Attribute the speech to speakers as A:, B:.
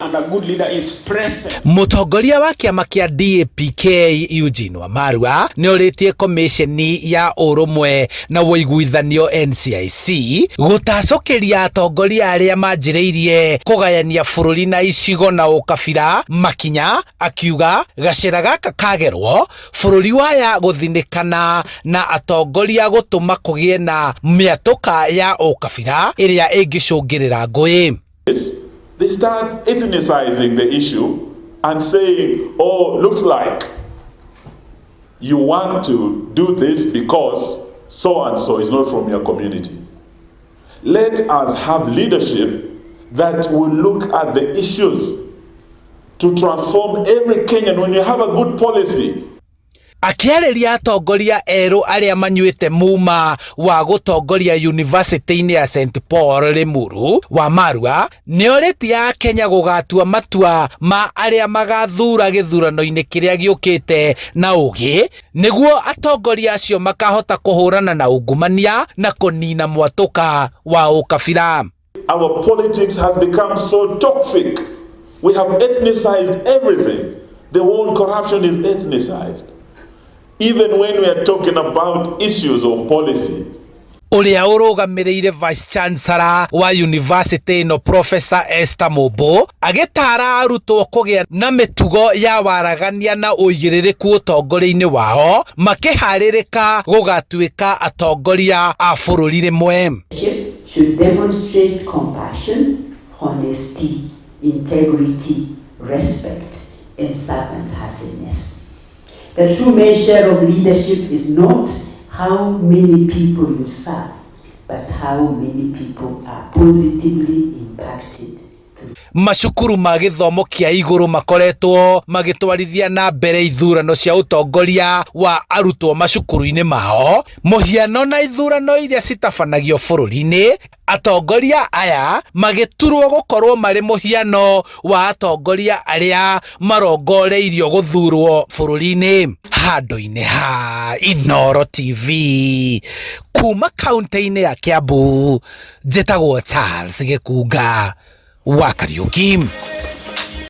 A: And a good leader is present.
B: Mũtongoria wa kĩama kĩa DAP-K Eugene Wamalwa nĩ orĩtie komĩceni ya ũrũmwe na ũiguithanio NCIC gũtacũkĩria atongoria arĩa manjĩrĩirie kũgayania bũrũri na icigo na ũkabira makinya, akiuga gacĩra gaka kagerwo bũrũri waya gũthinĩkana na atongoria gũtũma kũgĩe na mĩatũka ya ũkabira ĩrĩa ĩngĩcũngĩrĩra ngũĩ.
C: They start ethnicizing the issue and saying, "Oh, looks like you want to do this because so and so is not from your community." Let us have leadership that will look at the issues to transform every Kenyan. When you have a good policy,
B: Akĩarĩria atongoria erũ arĩa manyuĩte muma wa gũtongoria yunivasĩtĩ-inĩ ya St Paul Limuru, Wamalwa nĩorĩtie Akenya gũgatua matua ma arĩa magathura gĩthurano-inĩ kĩrĩa gĩũkĩte na ũgĩ nĩguo atongoria acio makahota kũhũrana na ungumania na kũnina mwatũka wa ũkabira.
C: Our politics has become so toxic. We have ethnicized everything. The whole corruption is ethnicized. Even when we are talking about issues of policy,
B: Ũrĩa ũrũgamĩrĩire Vice Chancellor wa yunivasĩtĩ ĩno Professor Esther Mumbu agĩtara arutwo kũgĩa na mĩtugo ya waragania na ũigĩrĩrĩku ũtongoria-inĩ wao makĩharĩrĩka gũgatuĩka atongoria a bũrũri rĩmwe.
D: Should demonstrate compassion, honesty, integrity, respect, and servant-heartedness. The true measure of leadership is not how many people you serve, but how many people are positively impacted.
B: Macukuru ma gĩthomo kĩa igũrũ makoretwo magĩtwarithia na mbere ithurano cia ũtongoria wa arutwo macukuru-inĩ mao mũhiano na ithurano iria citabanagio bũrũri-inĩ, atongoria aya magĩturwo gũkorwo marĩ mũhiano wa atongoria arĩa marongoreirio gũthurwo bũrũri-inĩ. Handũ-inĩ ha Inooro TV kuma kaunti-inĩ ya Kiambu, njĩtagwo Charles Gĩkunga wa Kariũki.